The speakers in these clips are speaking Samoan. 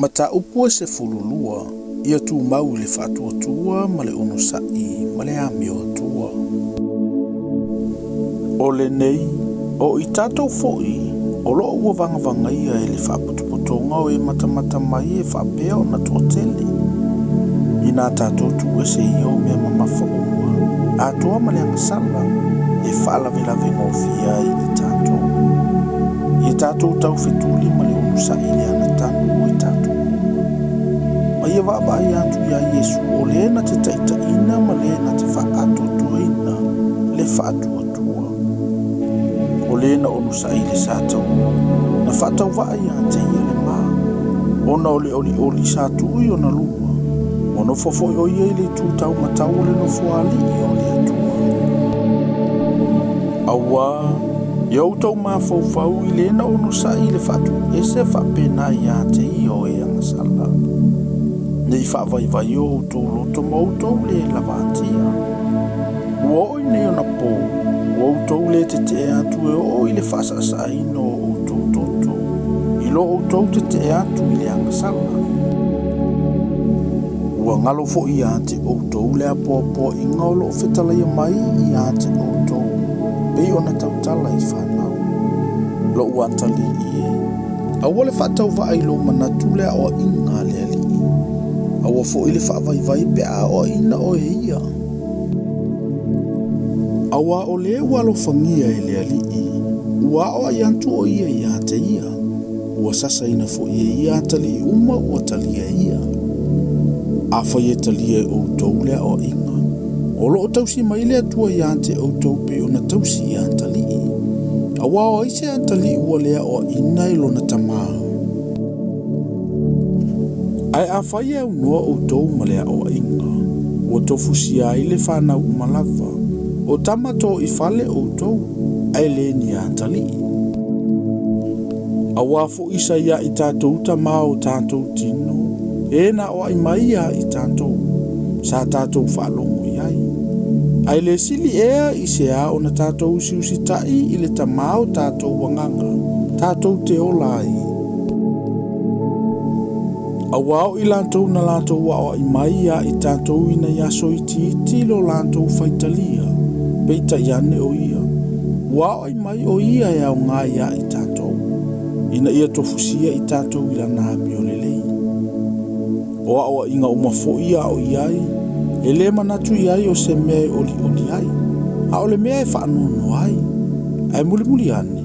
Mataupu e 12, ia tumau i le faatuatua ma le onosai ma le amio atua. O lenei, o i tatou foi, o loo ua vagavagaia e le faapotopotoga o e matamata mai e faapea ona toatele. Inā tatou tuuese ia o mea mamafa uma, atoa ma le agasala, e faalavelave gofie ai i tatou. Ia tatou taufetuli ma le onosai i le anatanu o i tatou luma. Ma ia vaavaai atu iā Iesu o le na te taitaiina ma le na te faaatoatoaina le faatuatua. O le na onosai i le sa taua, na faatauvaa ia te ia le ma, ona o le olioli sa tuu i ona luma, ua nofo foi o ia i le itu taumatau o le nofoalii o le Atua. Auā, ia outou mafaufau i le na onosai i le faatuiese faapena ia te ia o e agasala, ne i faavaivai o outou loto ma outou le lavatia. Ua oo i nei ona po, ua outou le tetee atu e oo i le faasaasaina o outou toto, i lo outou tetee atu i le agasala. Ua galo foi ia te outou le apoapoaiga o loo fetalaia mai ia te outou, pei ona tautala i fanau. Lou atalii e, aua le faatauvaa i lou manatu le aoaiga a le Alii, aua foi le faavaivai pe a aoaina oe e ia. Auā o le ua alofagia e le Alii, ua aoai atu o ia ia te ia, ua sasaina foi e ia atalii uma ua talia e ia. Afai e talia e outou le aoaiga, o loo tausi mai le Atua ia te outou pei ona tausi i atalii. Auā o ai se atalii ua le aoaina e lona tamā? Ae afai e aunoa outou ma le aoaiga, ua tofusia ai le fanau uma lava, o tama toifale outou, ae le ni atalii. Auā foi sa ia i tatou tamā o tatou tino, e na aoai mai ia i tatou, sa tatou faalogo i ai. Ae le sili ea i se a ona tatou usiusitai i le tamā o tatou agaga, tatou te ola ai. Auā o i latou na latou aoai mai ia i tatou ina ia aso itiiti lo latou faitalia, peitai ane o ia, ua aoai mai o ia e aoga ia i tatou, ina ia tofusia i tatou i lana amio lelei. O aoaiga uma foi ia ao i ai, e le manatu i ai o se mea e olioli ai, a o le mea e faanoanoa ai, ae mulimuli ane,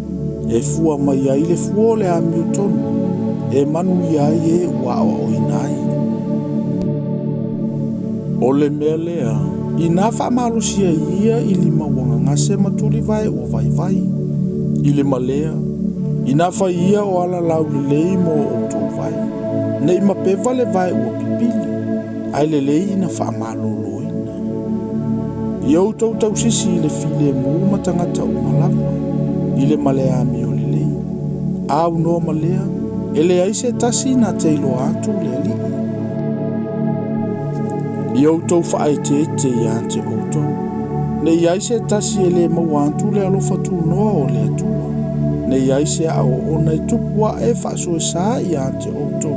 e fua mai ai le fua o le amiotonu, e manuia ai e ua aoaoina ai. O le mea lea, inā faamalosia ia i lima ua gagase ma tulivae ua vaivai. I le malea, inā fai ia o ala laulelei mo outou vae, ne i mapeva le vae ua pipili, ae lelei ina faamaloloina. Ia outou tausisi i le filemu ma tagata uma lava, i le ma le amio lelei. A aunoa ma lea, e leai se tasi na te iloa atu le Alii. Ia outou faaeteete ia te outou, ne i ai se tasi e le maua atu le alofa tunoa o le Atua, ne i ai se aoaona e tupu ae faasoesa ia te outou,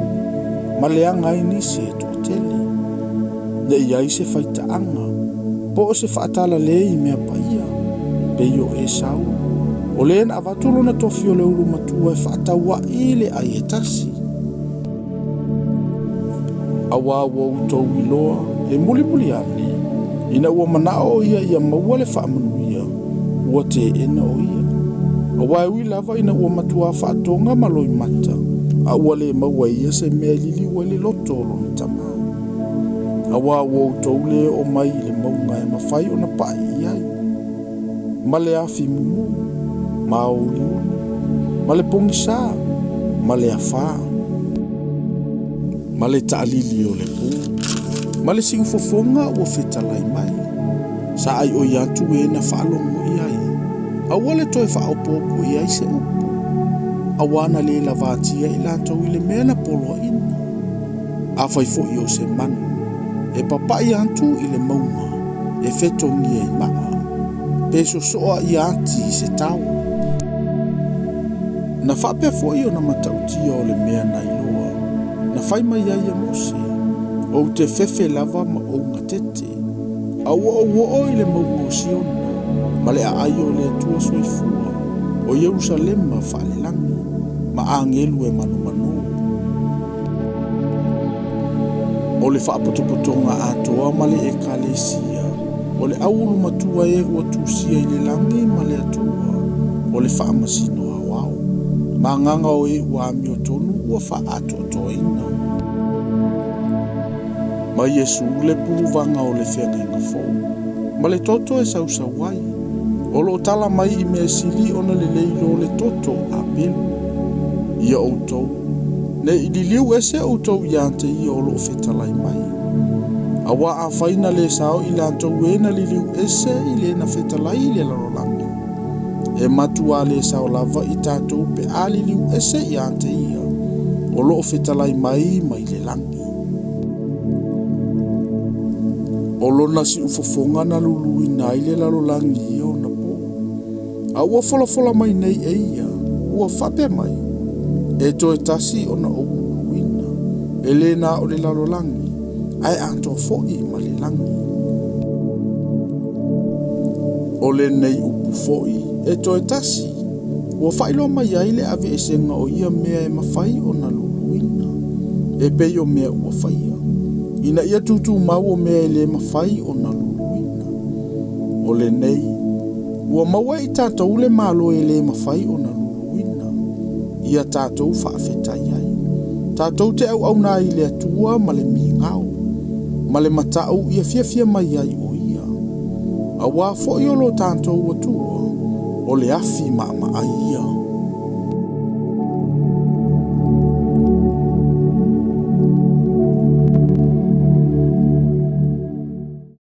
ma leaga ai nisi e toatele. Ne i ai se faitaaga, po o se faatalale i mea paia, pei o Esau, o le na avatu lona tofi o le ulu matua e faatauai le ai e tasi. Auā ua outou iloa, e mulimuli ane, ina ua manao o ia ia maua le faamanuia, ua teena o ia. Auā e ui lava ina ua matuā faatoga ma loimata, a ua le maua e ia se mea e liliu ai le loto o lona tamā. Auā ua outou le oo mai i le mauga e mafai ona pai i ai, ma le afi mumu, ma aoaliuli, ma le pogisā, ma le afā, ma le taalili o le pū, ma le siufofoga ua fetalai mai. Sa aioi atu e na faalogo i ai, aua le toe faaopoopo i ai se upu, auā na le lavatia i latou i le mea na poloaiina. Afai foi o se manu e papai atu i le mauga, e fetogia i maa, pe sosoa ia ati i se tao. Na faapea foi ona matautia o le mea na iloa, na fai mai ai e Mose, Ou te fefe lava ma ou gatete, a ua ou oo i le mauga o Siona, ma le aai o le Atua soifua, o Ierusalema faalelagi, ma agelu e manomano. O le faapotopotoga atoa ma le Ekalesia, o le auulumatua e ua tusia i le lagi ma le Atua, o le faamasino aoao, ma agaga o e ua amiotonu ua faaatoatoaina. Ma Iesu le puluvaga o le feagaiga fou, ma le toto e sausau ai, o loo tala mai i mea sili ona lelei lo le toto o Apelu. Ia outou, ne i liliu ese outou ia te ia o loo fetalai mai. Auā afai na le sao i latou e na liliu ese i le na fetalai i le lalolagi, e matuā le sao lava i tatou pe a liliu ese ia te ia o loo fetalai mai mai le lagi. O lona siufofoga na luluina ai le lalolagi i ona po, a ua folafola mai nei e ia, ua faapea mai, E toe tasi ona ou luluina, e le na o le lalolagi, ae atoa foi ma le lagi. O lenei upu foi, e toe tasi, ua faailoa mai ai le aveesega o ia mea e mafai ona luluina, e pei o mea ua faia, ina ia tutumau o mea e le mafai ona luluina. O lenei, ua maua e i tatou le Malo e le mafai ona luluina, ia tatou faafetai ai. Tatou te auauna ai i le Atua ma le migao, ma le matau ia fiafia mai ai o Ia. Auā foi o lo tatou Atua, o le afi maamaai ia.